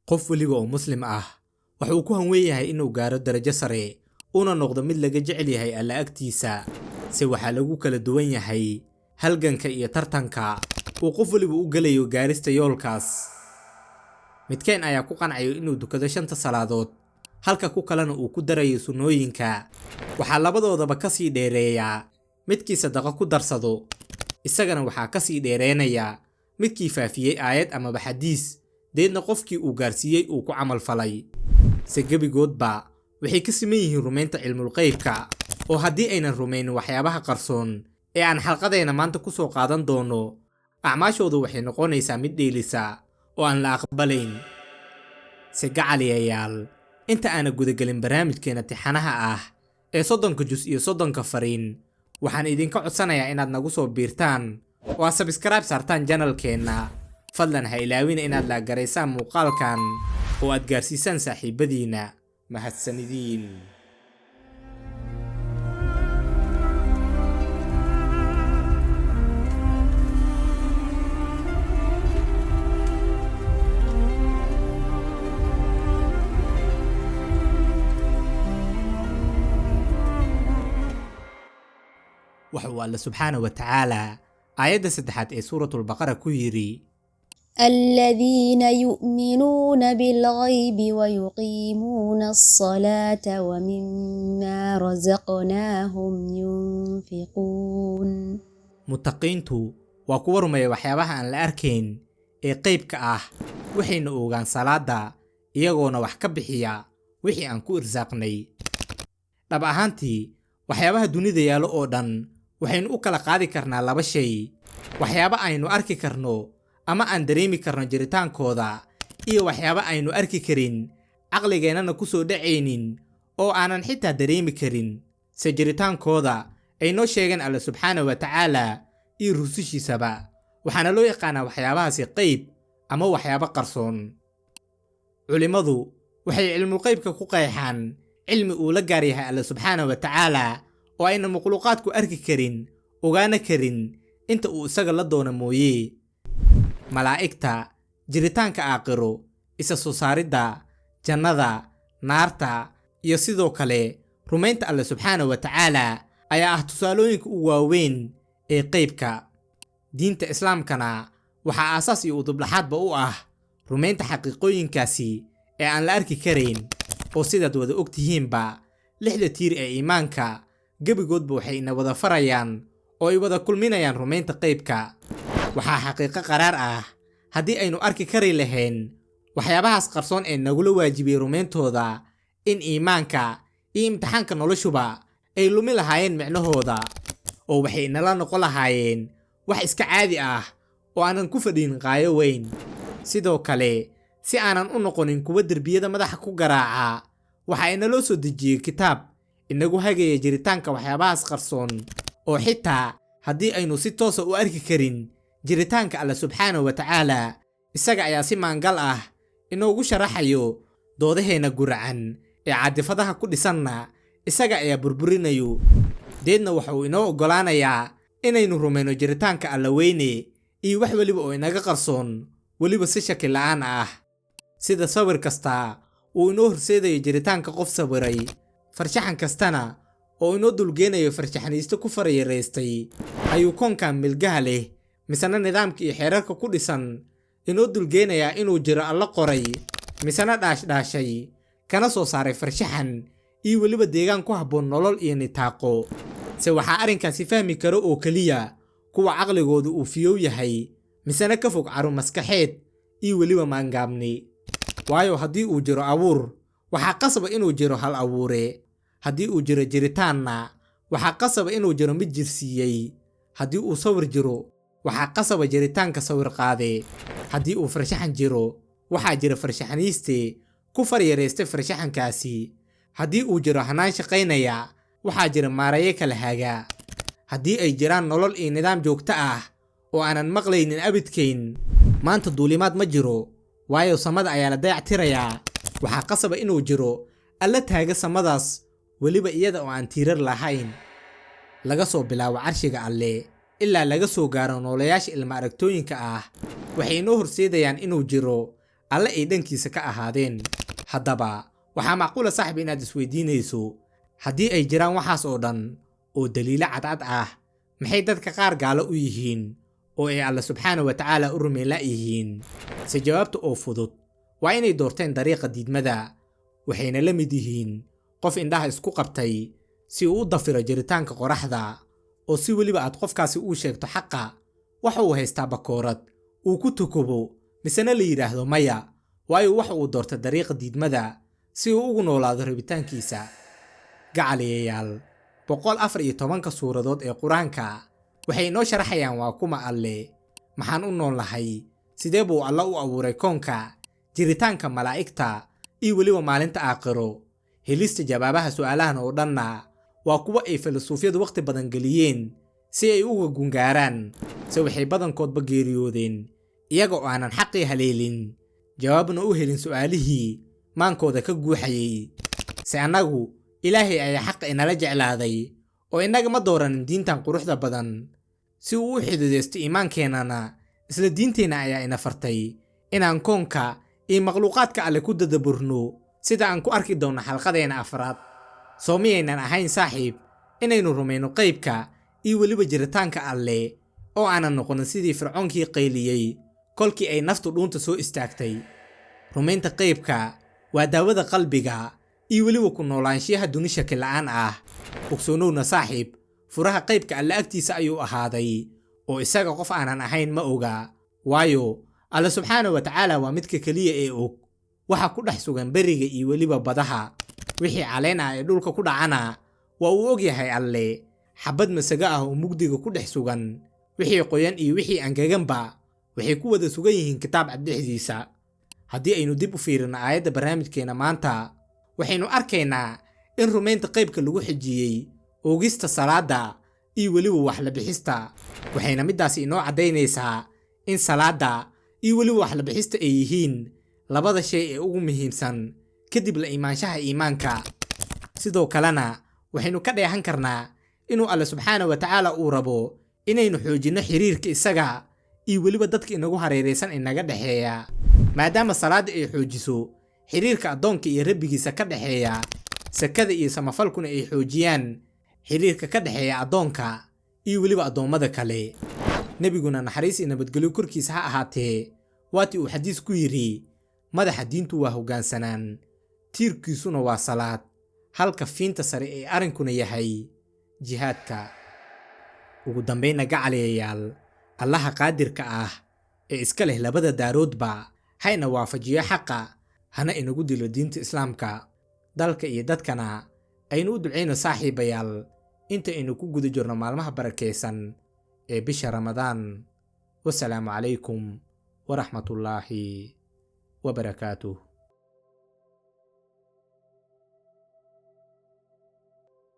Qof waliba oo Muslim ah waxa uu ku hanwen yahay inuu gaaro darajo sare, una noqdo mid laga jecel yahay Alle agtiisa. Se waxaa lagu kala duwan yahay halganka iyo tartanka uu qof waliba u galayo gaarista yoolkaas. Midkeen ayaa ku qancayo inuu dukado shanta salaadood, halka ku kalena uu ku darayo sunnooyinka. Waxaa labadoodaba ka sii dheereeya midkii sadaqo ku darsado, isagana waxaa ka sii dheereenaya midkii faafiyey aayad amaba xadiis, deedna qofkii uu gaarsiiyey uu ku camal falay. Se gebigoodba waxay ka siman yihiin rumaynta cilmul qeybka, oo haddii aynan rumaynin waxyaabaha qarsoon ee aan xalqadeena maanta ku soo qaadan doono, acmaashoodu waxay noqonaysaa mid dheelisa oo aan la aqbalayn. Se gacaliyayaal, inta aana gudagelin barnaamijkeena tixanaha ah ee 30-ka jus iyo 30-ka fariin, waxaan idinka codsanayaa inaad nagu soo biirtaan oo aad subscribe saartaan janalkeenna. Fadlan ha ilaawina inaad laagaraysaan muuqaalkan oo aad gaarsiisaan saaxiibadiina. Mahadsanidin. Waxa uu Alle subxaana wa tacaala aayadda saddexaad ee Suuratulbaqara ku yidhi: الذين يؤمنون بالغيب ويقيمون الصلاة ومما رزقناهم ينفقون. Mutaqiintu waa kuwa rumeeya waxyaabaha aan la arkayn ee qeybka ah, waxayna oogaan salaada, iyagoona wax ka bixiya wixii aan ku irsaaqnay. Dhab ahaantii, waxyaabaha dunida yaallo oo dhan waxaynu u kala qaadi karnaa laba shay: waxyaabo aynu arki karno ama aan dareemi karno jiritaankooda, iyo waxyaabo aynu arki karin, caqligeennana ku soo dhacaynin oo aanan xitaa dareemi karin, se jiritaankooda ay noo sheegeen Alle subxaana wa tacaala iyo rusushiisaba. Waxaana loo yaqaanaa waxyaabahaasi qeyb ama waxyaabo qarsoon. Culimmadu waxay cilmulqeybka ku qeexaan cilmi uu la gaar yahay Alle subxaana wa tacaala oo ayna makhluuqaadku arki karin, ogaana karin inta uu isaga la doono mooye. Malaa'igta, jiritaanka aakhiro, isa soo saaridda, jannada, naarta iyo sidoo kale rumaynta Alle subxaana wa tacaala ayaa ah tusaalooyinka ugu waaweyn ee qeybka. Diinta Islaamkana waxaa aasaas iyo udubdhaxaadba u ah rumaynta xaqiiqooyinkaasi ee aan la arki karayn, oo sidaad wada og tihiinba lixda tiir ee iimaanka gebigoodba waxay ina wada farayaan oo ay wada kulminayaan rumaynta qeybka. Waxaa xaqiiqo qaraar ah haddii aynu arki kari lahayn waxyaabahaas qarsoon ee nagula waajibiyey rumayntooda, in iimaanka iyo imtixaanka noloshuba ay lumi lahaayeen micnahooda, oo waxay inala noqon lahaayeen wax iska caadi ah oo aanan ku fadhiin qaayo weyn. Sidoo kale, si aanan u noqonin kuwa derbiyada madaxa ku garaaca, waxaa inaloo soo dejiyey kitaab inagu hagaya jiritaanka waxyaabahaas qarsoon, oo xitaa haddii aynu si toosa u arki karin jiritaanka Alle subxaana wa tacaala, isaga ayaa si maangal ah inoogu sharaxayo. Doodaheenna guracan ee caadifadaha ku dhisanna isaga ayaa burburinayo, deedna waxa uu inoo oggolaanayaa inaynu rumayno jiritaanka Alla weyne iyo wax weliba oo inaga qarsoon, weliba si shaki la'aan ah. Sida sawir kasta uu inoo horseedayo jiritaanka qof sawiray, farshaxan kastana oo inoo dulgeenayo farshaxaniisto ku farayaraystay, ayuu koonkan milgaha leh misena nidaamka iyo xeerarka ku dhisan inoo dulgeenayaa inuu jiro Alla qoray, misena dhaashdhaashay, kana soo saaray farshaxan iyo weliba deegaan ku habboon nolol iyo nitaaqo. Se waxaa arrinkaasi fahmi karo oo keliya kuwa caqligoodu uu fiyow yahay, misena ka fog carun maskaxeed iyo weliba maangaabni. Waayo haddii uu jiro abuur, waxaa qasaba inuu jiro hal abuure. Haddii uu jiro jiritaanna, waxaa qasaba inuu jiro mid jirsiiyey. Haddii uu sawir jiro, waxaa qasaba jiritaanka sawir qaade. Haddii uu farshaxan jiro, waxaa jira farshaxaniiste ku faryaraystay farshaxankaasi. Haddii uu jiro hanaan shaqaynaya, waxaa jira maaraye kala haga. Haddii ay jiraan nolol iyo nidaam joogto ah oo aanan maqlaynin abidkayn, maanta duulimaad ma jiro, waayo samada ayaa la dayactirayaa. Waxaa qasaba inuu jiro Alla taaga samadaas, weliba iyada oo aan tiirar lahayn. Laga soo bilaabo carshiga Alle ilaa laga soo gaaro noolayaasha ilma aragtooyinka ah, waxay inoo horseedayaan inuu jiro Alle ay dhankiisa ka ahaadeen. Haddaba waxaa macquula, saaxib, inaad isweydiinayso: haddii ay jiraan waxaas oo dhan oo daliilo cadcad ah, maxay dadka qaar gaalo u yihiin oo ay Alle subxaana wa tacaala u rumayn la'yihiin? Se jawaabta oo fudud waa inay doorteen dariiqa diidmada, waxayna la mid yihiin qof indhaha isku qabtay si uu u dafiro jiritaanka qoraxda, oo si weliba aad qofkaasi uu sheegto xaqa, waxa uu haystaa bakoorad uu ku tukubo, misena la yidhaahdo maya, waayo waxa uu doortay dariiqa diidmada si uu ugu noolaado rabitaankiisa. Gacaliyayaal, 114-ka suuradood ee Qur-aanka waxay inoo sharaxayaan waa kuma Alle, maxaan u noolnahay, sidee buu Alle u abuuray koonka, jiritaanka malaa'igta iyo weliba maalinta aakhiro. Helista jawaabaha su'aalahan oo dhanna waa kuwo ay filasuufyadu wakhti badan geliyeen si ay uga gungaaraan, se waxay badankoodba geeriyoodeen iyaga oo aanan xaqii haleelin, jawaabna u helin su'aalihii maankooda ka guuxayay. Se annagu Ilaahay ayaa xaqa inala jeclaaday oo innaga ma dooranin diintan quruxda badan si uu u xididaysto iimaankeennana. Isla diinteenna ayaa ina fartay inaan koonka iyo makhluuqaadka Alle ku dadaburno, sida aan ku arki doonno xalqadeena afraad. Soo miyaynan ahayn, saaxiib, inaynu rumayno qaybka iyo weliba jiritaanka Alle, oo aanan noqonin sidii Fircoonkii qayliyey kolkii ay naftu dhuunta soo istaagtay? Rumaynta qaybka waa daawada qalbiga iyo weliba ku noolaanshiyaha duni shaki la'aan ah. Ogsoonowna, saaxiib, furaha qaybka Alle agtiisa ayuu ahaaday, oo isaga qof aanan ahayn ma oga, waayo Alle subxaana wa tacaala waa midka keliya ee og waxa ku dhex sugan beriga iyo weliba badaha. Wixii caleen ah ee dhulka ku dhacana waa uu og yahay Alle, xabad masago ah oo mugdiga ku dhex sugan, wixii qoyan iyo wixii angeganba waxay ku wada sugan yihiin kitaab cad dhexdiisa. Haddii aynu dib u fiirino aayadda barnaamijkeena maanta, waxaynu arkaynaa in rumaynta qaybka lagu xijiyey oogista salaadda iyo weliba wax la bixista, waxayna middaasi inoo caddaynaysaa in salaadda iyo weliba wax la bixista ay yihiin labada shay ee ugu muhiimsan kadib la imaanshaha iimaanka. Sidoo kalena waxaynu ka dheehan karnaa inuu Alle subxaana wa tacaala uu rabo inaynu xoojinno xiriirka isaga iyo weliba dadka inagu hareeraysan inaga dhexeeya, maadaama salaadda ay xoojiso xiriirka addoonka iyo rabbigiisa ka dhexeeya, sakada iyo samafalkuna ay xoojiyaan xiriirka ka dhexeeya addoonka iyo weliba addoommada kale. Nebiguna, naxariis iyo nabadgelyo korkiisa ha ahaatee, waatii uu xadiis ku yidhi: "Madaxa diintu waa hoggaansanaan, tiirkiisuna waa salaad, halka fiinta sare ee arrinkuna yahay jihaadka." Ugu dambaynna, gacaliyayaal, Allaha qaadirka ah ee iska leh labada daaroodba hayna waafajiyo xaqa, hana inagu dilo diinta Islaamka. Dalka iyo dadkana aynu u ducayno, saaxiibayaal, inta aynu ku guda jirno maalmaha barakaysan ee bisha Ramadaan. Wasalaamu calaykum waraxmatullaahi wabarakaatuh.